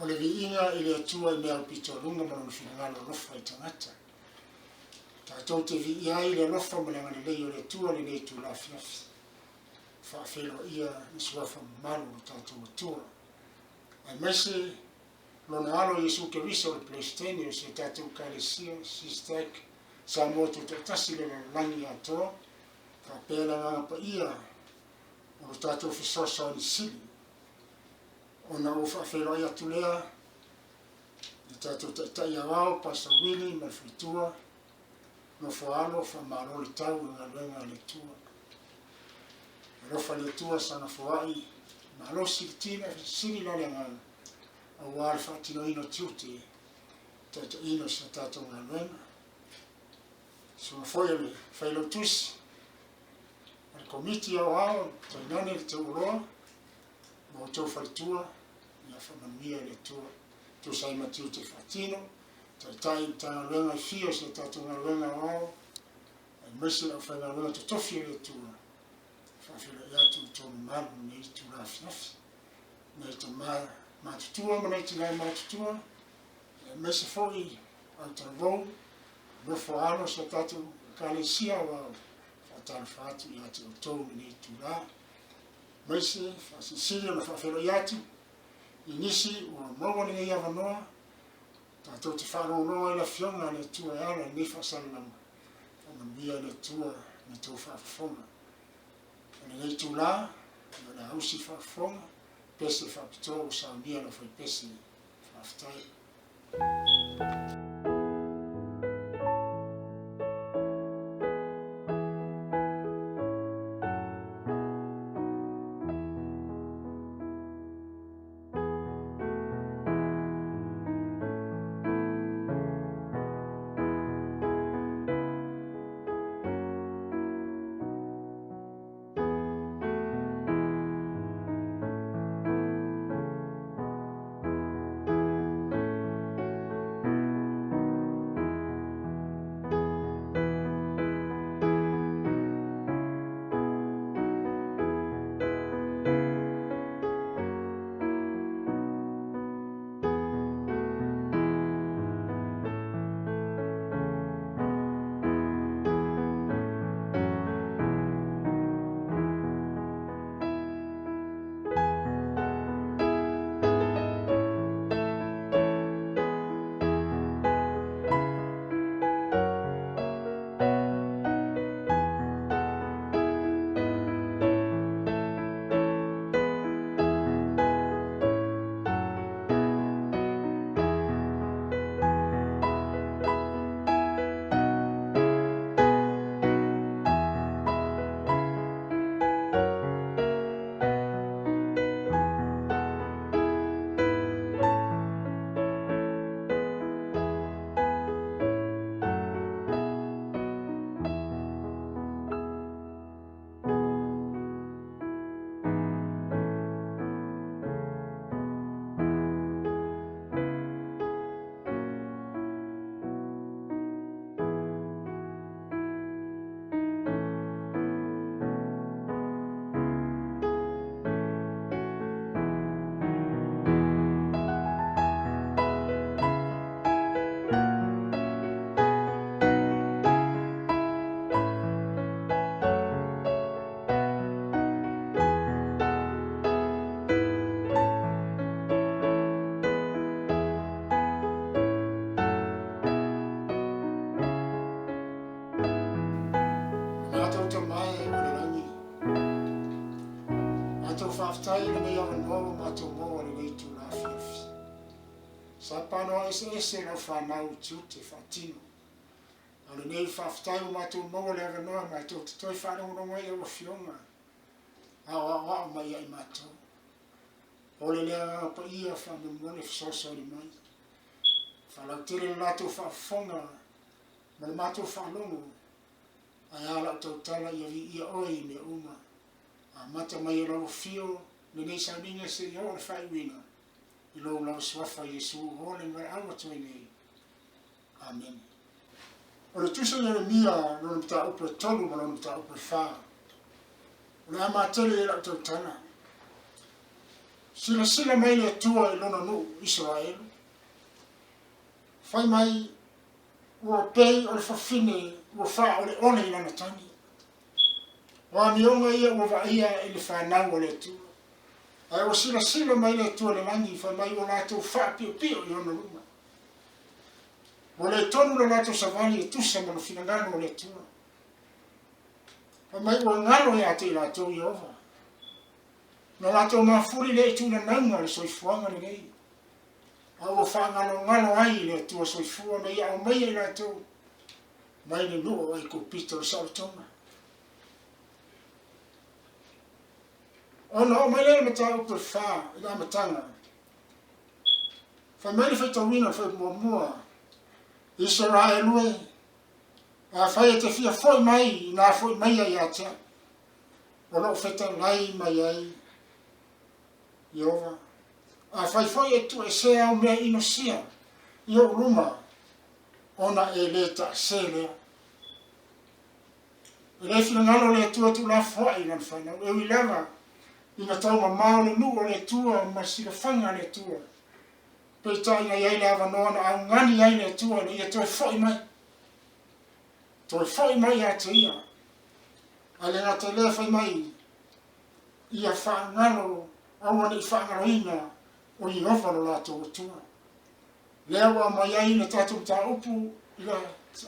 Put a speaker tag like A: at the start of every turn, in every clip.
A: O le viiga i le Atua i mea aupito aluga ma Lona finagalo alofa i tagata. Tatou te viia ai le alofa ma le agalelei o le Atua i lenei itula afiafi. Faafeiloaia le Suafa mamalu o lo tatou Atua, aemaise Lona Alo Iesu Keriso o le Peresetene o si a tatou Ekalesia, CSTAC, Samoa Tutoatasi i le lalolagi atoa, faapea le Agaga Paia o lo tatou fesoasoani sili. Ona ou faafeiloai atu lea i le tatou Taitai Aoao, Pastor Willie ma le faletua, nofo alo, faamalo le tau i galuega a le Atua. Alofa le Atua saga foai malosi le tino e sili la le agaga aua le faatinoina o tiute taitaiina o si a tatou galuega. Susuga foi o le Failautusi o le Komiti Aoao tainane le Taualoa ma outou faletua, ia faamanuia le Atua. Tusa ai ma tiute faatino, taitai Matagaluega e fia o si a tatou galuega aoao, aemaise le aufaigaluega totofi a le Atua, e faafeiloai atu i outou mamalu i lenei itula afiafi. Nai tama matutua ma nai tina matutua, aemaise foi autalavou, nofo alo o si a tatou Ekalesia aoao, faatalofa atu ia te outou i lenei itula. Aemaise faasilisili ona faafeiloai atu i nisi ua maua lenei avanoa, tatou te faalogologo ai le Afioga a le Atua e ala i lenei faasalalauga. Faamanuia le Atua i la outou faafofoga. O lenei itula, o le a usi faafofoga, pese faapitoa ua saunia lau faipese. Faafetai. Matou tama e o le lagi, matou faafetai i lenei avanoa ua matou maua i lenei itula afiafi. Sa panoa eseese lau fanau i tiute faatino. A o lenei faafetai ua matou maua le avanoa matou te toe faalogologo ai i au afioga aoaoao mai ia i matou. Ole le Agaga Paia faamolemole fesoasoani mai. Faalautele le latou faafofoga ma le matou faalogo, ae a lau tautala ia viia oe i mea uma. Amata mai e lau afio lenei sauniga seia oo le faaiuina i lou lava suafa Iesu o le valaau atu ai nei. Amene. O le tusi a Ieremia lona mataupu e 3 ma lona mataupu e 4. O le a matele i ai lau tautala. Silasila mai le Atua i Lona nuu Isaraelu, fai mai ua pei o le fafine ua faaoleole i lana tane. O amioga ia ua vaaia i le fanau a le Atua. Ae ua silasila mai le Atua i le lagi, fai mai ua latou faapiopio i ona luma. Ua le tonu le latou savali e tusa ma le finagalo o le Atua. Fai mai ua galo ia te i latou Ieova. Na latou mafuli lea i tuulanauga o le soifuaga lenei, a ua faagalogalo ai i le Atua soifua na ia aumaia i latou mai le nuu o Aikupito le saolotoga. Ona oo mai lea i le mataupu e fa i le amataga, fai mai le faitauina o le fuaiupu muamua, Isaraelu e, afai e te fia foi mai, inā foi maia ia te au. O lo o fetalai mai ai Ieova. Afai foi e tuuesea au mea inosia i ou luma, ona e le taase lea. E le finagalo le Atua tuulafoai i lana fanau, e ui lava ina taumamao le nuu o le Atua ma le silafaga a le Atua. Peitai na i ai le avanoa na augani ai le Atua ina ia toe foi mai. Toe foi mai ia te ia. Ae le gata i lea, fai mai, ia faagalo, aua ne i faagaloina o Ieova lo latou Atua. Lea ua aumai ai le tatou mataupu i le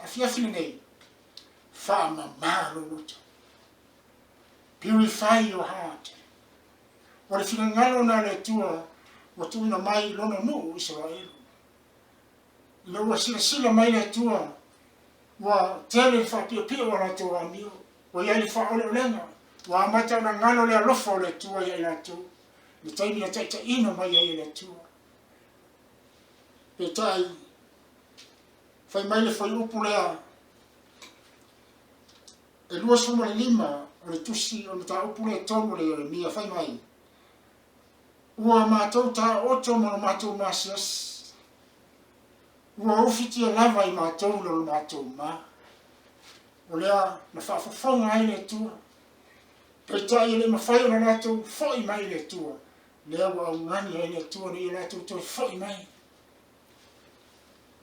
A: afiafi lenei, faamama lou loto. Purify your heart. O le finagalo lena o le Atua ua tuuina mai i Lona nuu o Isaraelu. Ina ua silasila mai le Atua ua tele le faapiopio o latou amio, ua i ai le faaoleolega, ua amata ona galo le alofa o le Atua ia i latou, i le taimi na taitaiina mai ai e le Atua. Peitai, fai mai le fuaiupu lea e 25 o le tusi o le mataupu lea e 3 o le Ieremia, fai mai, Ua matou taooto ma lo matou maasiasi, ua ufitia lava i matou lo matou ma. O lea na faafofoga ai le Atua. Peitai e le mafai ona latou foi mai i le Atua, lea ua augani ai le Atua ina ia latou toe foi mai.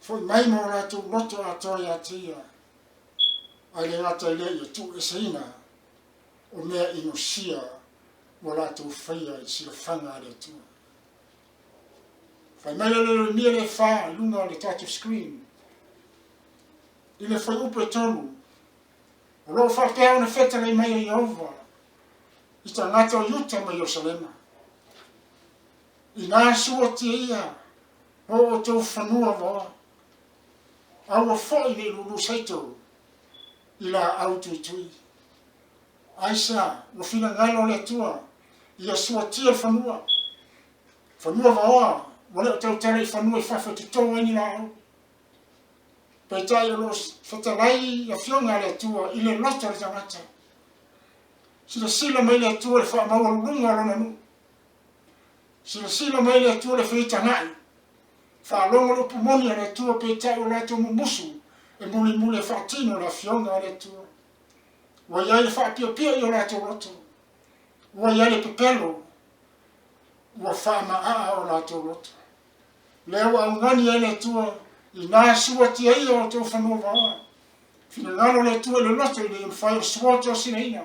A: Foi mai ma o latou loto atoa ia te Ia, ae le gata i lea ia tuueseina o mea inosia ua latou faia i le silafaga a le Atua. Fai mai le Ieremia lea e fa i luga o le tatou screen, i le fuaiupu e 3, O lo o faapea ona fetalai mai e Ieova i tagata o Iuta ma Ierusalema, Inā suatia ia o outou fanua vaoa, aua foi ne i lulu saito i laau tuitui. Aisea, ua finagalo le Atua ia suatia le fanua, fanua vaoa, ua le o tautala i fanua i fafo e toto ai ni laau. Peitai o lo o fetalai Afioga a le Atua i le loto o le tagata. Silasila mai le Atua i le faamaualuluga o Lona nuu. Silasila mai le Atua i le feitagai. Faalogo le upu moni a le Atua peitai ua latou mumusu e mulimuli e faatino le Afioga a le Atua. Ua i ai le faapiopio i o latou loto. Ua i ai le pepelo. Ua faamaaa o latou loto. Lea ua augani ai le Atua, inā suatia ia o outou fanua vaoa. Finagalo le Atua i le loto ina ia mafai ona suoto sinaina.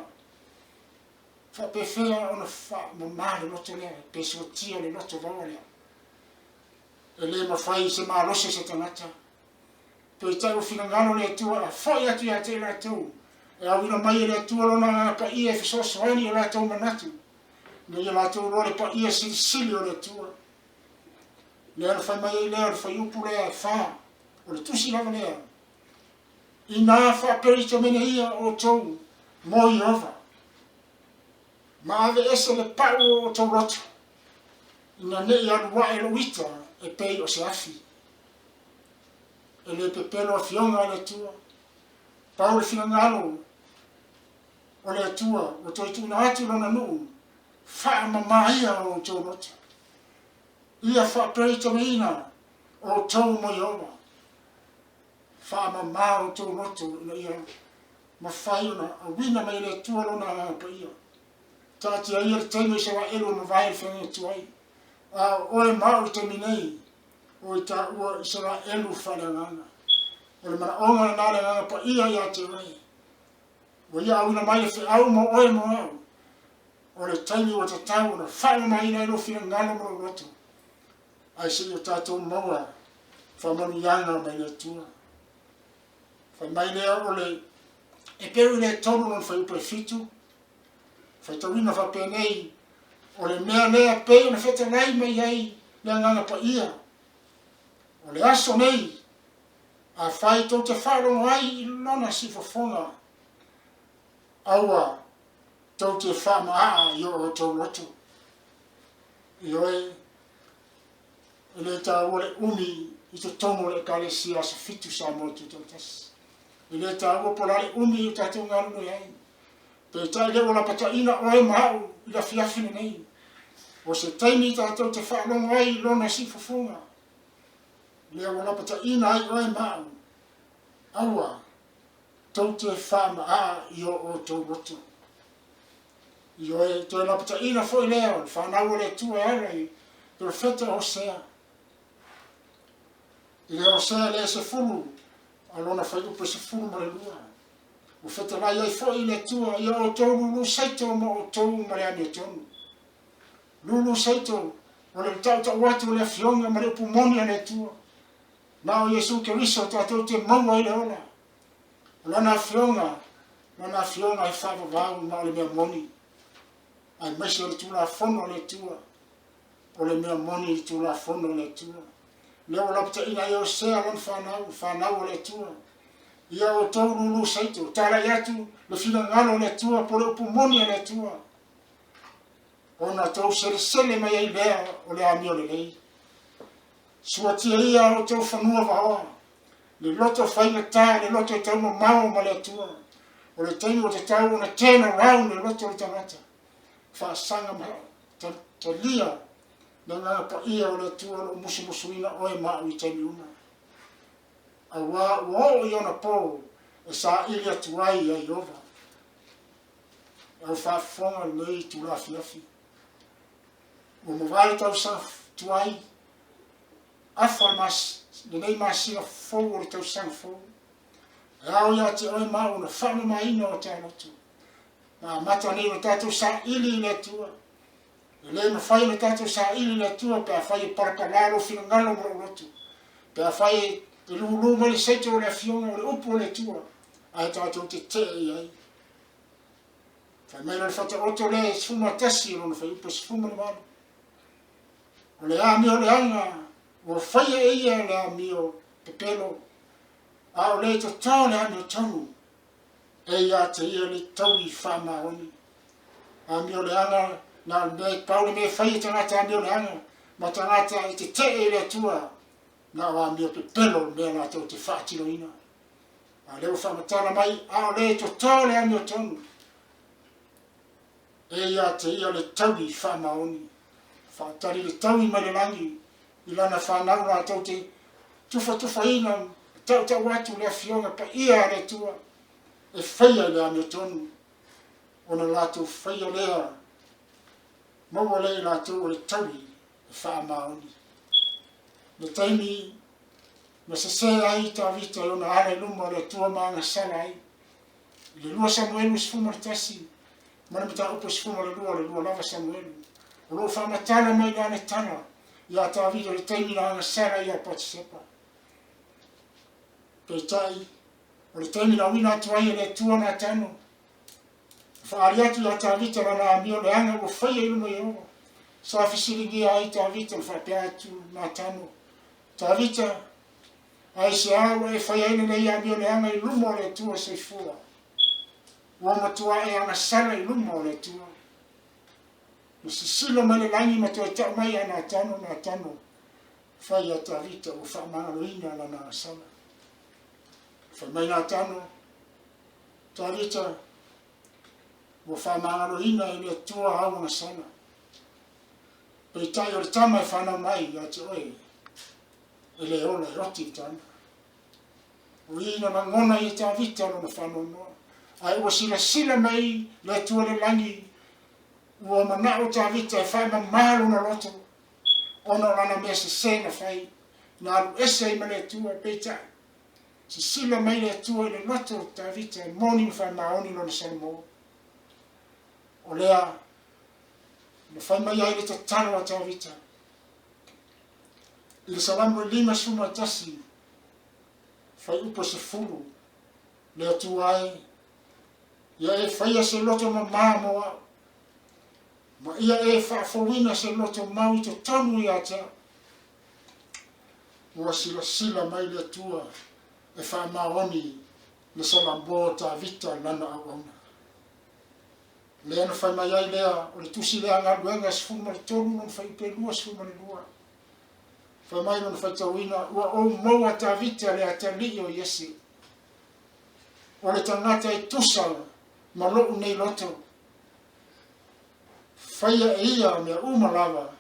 A: Faapefea ona faamama le loto lea, pe suatia le loto vaoa lea. E le mafai se malosi o se tagata. Peitai ua finagalo le Atua a foi atu ia te i latou, e auina mai e le Atua Lona Agaga Paia e fesoasoani i o latou manatu, ina ia latou iloa le paia silisili o le Atua. Lea na fai mai ai lea o le fuaiupu lea e fa, o le tusi lava lea, Inā faapereitomene ia outou mo Ieova, ma aveese le pau o outou loto, ina ne i alu ae lou ita e pei o se afi. E le pepelo afioga a le Atua. Pau le finagalo o le Atua ua toe tuuina atu i Lona nuu, faamama ia o outou loto. Ia faapereitomeina outou mo Ieova. Faamama outou loto ina ia mafai ona auina mai e le Atua Lona Agaga Paia. Taatia ia le taimi o Isaraelu e mavae i le feagaiga tuai. A o oe ma au i le taimi nei, o i taua Isaraelu faaleagaga. O le manaoga lena le Agaga Paia ia te oe. Ua ia auina mai le feau mo oe mo au. O le taimi ua tatau ona faamamaina ai lou finagalo ma lou loto, ae se i o tatou maua faamanuiaga mai le Atua. Fai mai lea o le Eperu i le 3 lona fuaiupu e 7, faitauina faapenei, O le mea lea pei ona fetalai mai ai le Agaga Paia, o le aso nei, afai tou te faalogo ai i lona siufofoga, aua tou te faamaaa i o outou loto. Ioe, e le taua le umi i totonu o le Ekalesia Aso Fitu Samoa Tutoatasi. E le taua po o le a le umi o tatou galulue ai. Peitai lea ua lapataina oe ma au i le afiafi lenei. O se taimi tatou te faalogo ai i lona siufofoga. Lea ua lapataina ai oe ma au. Aua tou te faamaaa i o outou loto. Ioe, toe lapataina foi lea o le fanau a le Atua e ala i Perofeta o Hosea. I le Hosea le 10, a lona fuaiupu e 12. Ua fetalai ai foi le Atua ia outou lulu saito ma outou ma le amiotonu. Lulu saito o le tautau atu o le Afioga ma le upu moni a le Atua. Na o Iesu Keriso tatou te maua ai le ola. O Lana Afioga, Lana Afioga e faavavau ma o le mea moni, aemaise o le Tulafono a le Atua, o le mea moni i le Tulafono a le Atua. Lea ua lapataina ai e Osea lana fanau, le fanau a le Atua. Ia outou lulu saito, talai atu le finagalo o le Atua po o le upu moni a le Atua, ona tou selesele mai ai lea o le amio lelei. Suatia ia a outou fanua vaoa, le loto faigata, le loto e taumamao ma le Atua. O le taimi ua tatau ona turn around le loto o le tagata, faasaga ma talia le Agaga Paia o le Atua o lo o musumusuina oe ma au i taimi uma. Auā ua oo i ona pō e saili atu ai ia Ieova. E au faafofoga lenei itula afiafi. Ua mavae le tausaga tuai, afa le mas, lenei masina fou o le tausaga fou. E ao ia te oe ma au ona faamamaina o ta loto. Ma amata nei ona tatou saili i le Atua. E le mafai ona tatou saili i le Atua pe afai e palapala lou finagalo ma lou loto. Pe afai e lulu mai le saito o le Afioga o le upu o le Atua, ae tatou te tee i ai. Fai mai la le Faataoto lea e 11 o lona fuaiupu e 18. O le amio leaga ua faia e ia le amio pepelo, a o le toto le amiotonu e ia te ia le taui faamaoni. Amio leaga na o le mea, pau le mea e fai e tagata amio leaga ma tagata e tetee i le Atua, na o amio pepelo le mea latou te faatinoina. A lea ua faamatala mai, a o le toto le amiotonu, e ia te ia le taui faamaoni. Faatali le taui mai le lagi i lana fanau latou te tufatufaina ma tautau atu le Afioga Paia a le Atua e faia i le amiotonu, ona latou faia lea, maua lea i latou o le taui e faamaoni. Le taimi na sesē ai Tavita i ona ala i luma o le Atua ma agasala ai. I le 2 Samuelu 11 ma le mataupu 12 o le 2 lava Samuelu, o lo o faamatala mai lana tala iā Tavita i le taimi na agasala ia Patisepa. Peitai, o le taimi na auina atu ai e le Atua Natano, na faaali atu iā Tavita lana amio leaga ua faia i luma o Ieova. Sa fesiligia ai Tavita na faapea atu Natano, Tavita, aisea ua e faia ai lenei amio leaga i luma o le Atua soifua? Ua matua e agasala i luma o le Atua. Na sisila mai le lagi ma toe tau mai ia Natano, Natano, fai ia Tavita ua faamagaloina lana agasala. Fai mai Natano, Tavita, ua faamagaloina e le Atua au agasala. Peitai o le tama e fanau mai ia te oe, e le ola e oti le tama. O i na lagona ai e Tavita lona faanoanoa, ae ua silasila mai le Atua i le lagi, ua manao Tavita e faamama lona loto. ona o lana mea sese na fai, na alu ese ai ma le Atua. Peitai, sisila mai le Atua i le loto o Tavita e moni ma faamaoni lona Salamo. O lea na fai mai ai le tatalo a Tavita i le Salamo e 51, fuaiupu e 10, Le Atua e, ia e faia se loto mamā mo au, ma ia e faafouina se loto mau i totonu ia te au. Ua silasila mai le Atua e faamaoni le Salamo o Tavita lana auauna. Lea na fai mai ai lea o le tusi lea Galuega 13 lona fuaiupu e 22. Fai mai lona faitauina, Ua ou maua Tavita le atalii o Iese, o le tagata e tusa ma lou nei loto. Faia e ia mea uma lava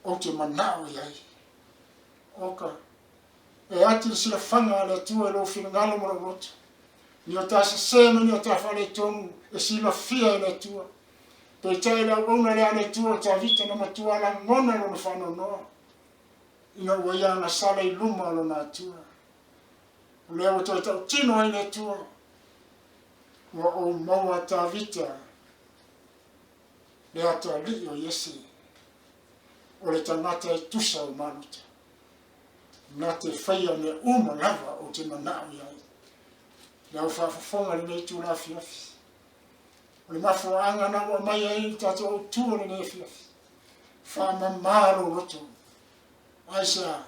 A: ou te manao i ai. Oka, e ati le silafaga a le Atua i lou finagalo ma lou loto. Ni o ta sese ma ni o ta faaletonu e silafia e le Atua. Peitai le auauna lea a le Atua o Tavita na matua lagona lona faanoanoa ina ua ia agasala i luma o lona Atua. O lea ua toe tautino ai le Atua, Ua ou maua Tavita le atalii o Iese, o le tagata e tusa o maluta, na te faia mea uma lava ou te manao i ai. Le au faafofoga i lenei itula afiafi. O le mafuaaga na ua aumai ai le tatou autu o lenei afiafi. Faamama lou loto. Aisea?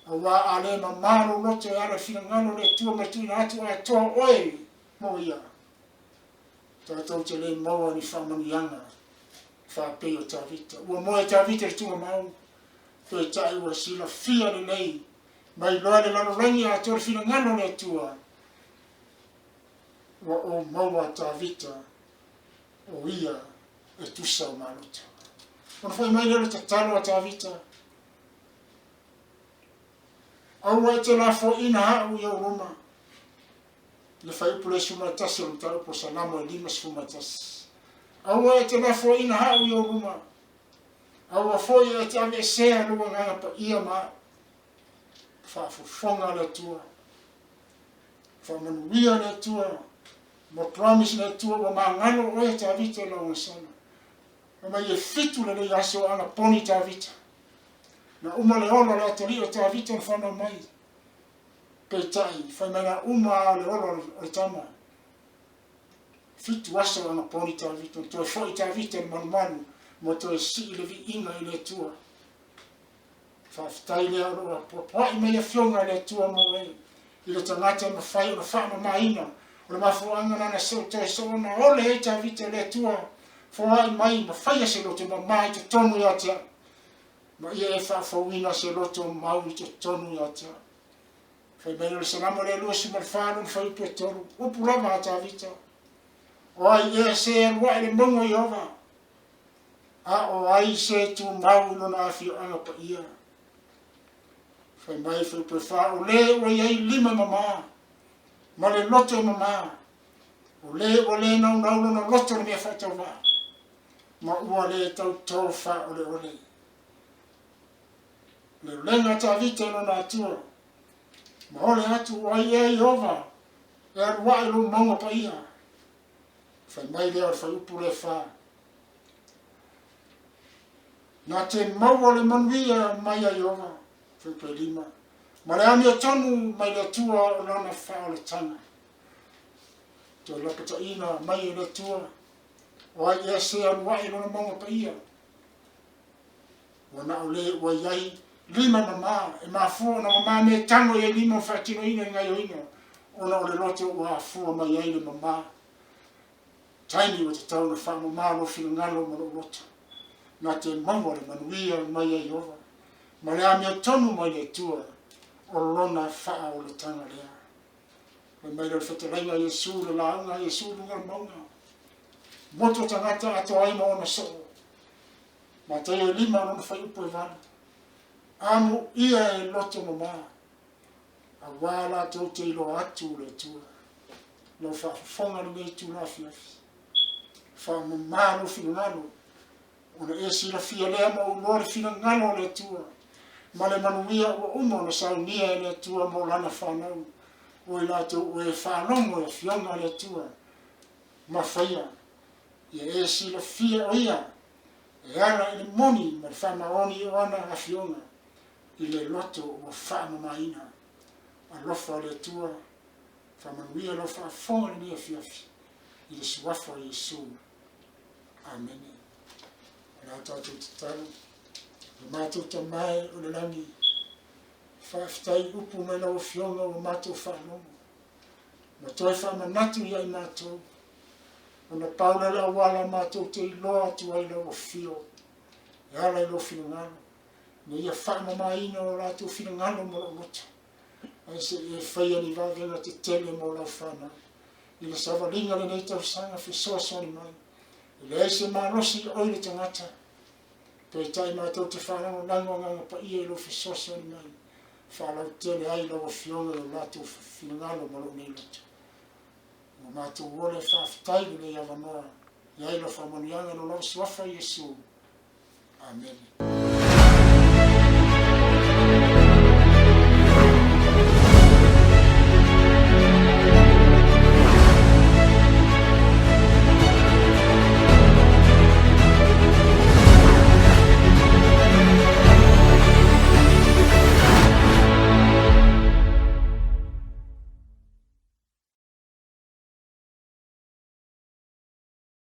A: Auā a le mamā lou loto e ala i le finagalo o le Atua ma le tuuina atu atoa oe mo Ia, tatou te le maua ni faamanuiaga faapei o Tavita. Ua moe Tavita i le tugamau, peitai ua silafia lelei mai loa le lalolagi atoa le finagalo o le Atua, ua ou maua Tavita o ia e tusa o maloto. Ona fai mai lea o le tatalo a Tavita, Aua e te lafoaiina au i ou luma. Le fuaiupu le 11 o le mataupu o Salamo e 51. Aua e te lafoaiina au i ou luma. Aua foi e te aveesea lou agaga paia ma au. Faafofoga le Atua. Faamanuia le Atua ma promise le Atua ua magalo oe Tavita i lau agasala. Fai mai e fitu lelei aso o agaponi Tavita. Na uma le ola o le atalii o Tavita na whanau mai. Peitai, fai mai na uma a le ola o le tama. Fitu aso o agaponi Tavita. Na toe foi Tavita i le malumalu ma toe sii le viiga i le Atua. Faafetai lea o lo o apoapoai mai Afioga a le Atua mo oe i le tagata e mafai ona faamamaina. O le mafuaaga lana soo toe soona ole ai Tavita i le Atua foai mai ma faia se loto mama i totonu ia te au, ma ia e faafouina se loto mau i totonu ia te au. Fai mai o le Salamo lea 24 lona fuaiupu e 3, upu lava a Tavita, O ai ea se alu ae le mauga o Ieova? A o ai se tumau i lona afioaga paia? Fai mai fuaiupu e 4, o le ua i ai lima mamā, ma le loto e mamā, o le ua le naunau lona loto i le mea faatauvaa, ma ua le tautō faaoleole. Le ulega a Tavita i lona Atua, ma ole atu o ai ea Ieova e alu ae i lou mauga paia. Fai mai lea o le fuaiupu lea e 4, Na te maua le manuia mai a Ieova, fuaiupu e 5, ma le amiotonu mai le Atua o lana faaolataga. Toe lapataiina mai e le Atua, o ai ea se alu ae i lona mauga paia? Ua na o le ua i ai lima mamā, e mafua ona mamā mea e tago i ai lima ma faatinoina i gaioiga, ona o le loto ua afua mai ai le mamā. Taimi ua tatau ona faamama lou finagalo ma lou loto, na te maua le manuia mai a Ieova, ma le amiotonu mai le Atua o lona faaolataga lea. Fai mai lea o le fetalaiga a Iesu, le lauga a Iesu i luga o le mauga. Motu o tagata atoa ai ma ona soo. Mataio e 5 lona fuaiupu e 8. Amuia e loto mama, auā latou te iloa atu le Atua. Lau faafofoga lenei itula afiafi. Faamama lou finagalo. Ona e silafia lea ma ou iloa le finagalo o le Atua, ma le manuia ua uma ona saunia e le Atua mo Lana fanau, o i latou o e faalogo i Afioga a le Atua ma faia. Ia e silafia o Ia e ala i le moni ma le faamaoni o ana Afioga i le loto ua faamamaina. Alofa o le Atua, faamanuia lau faafofoga i lenei afiafi, i le Suafa o Iesu. Amene. O le a tatou tatalo. Le matou Tama e o le lagi, faafetai i upu mai lau Afioga ua matou faalogo, ma toe faamanatu ia i matou, ona pau lea o le auala matou te iloa atu ai lau afio e ala i lou finagalo, ina ia faamamaina o latou finagalo ma lou loto, ae se i e faia ni vavega tetele mo lau fanau. I le savaliga o lenei tausaga fesoasoani mai, e leai se malosi i oi le tagata, peitai matou te faalagolago Agaga Paia i lou fesoasoani mai, faalautele ai lau Afioga i o latou finagalo ma lou nei loto. Ua matou ola e faafetai i lenei avanoa, i ai lau faamanuiaga i lou lava Suafa Iesu. Amene.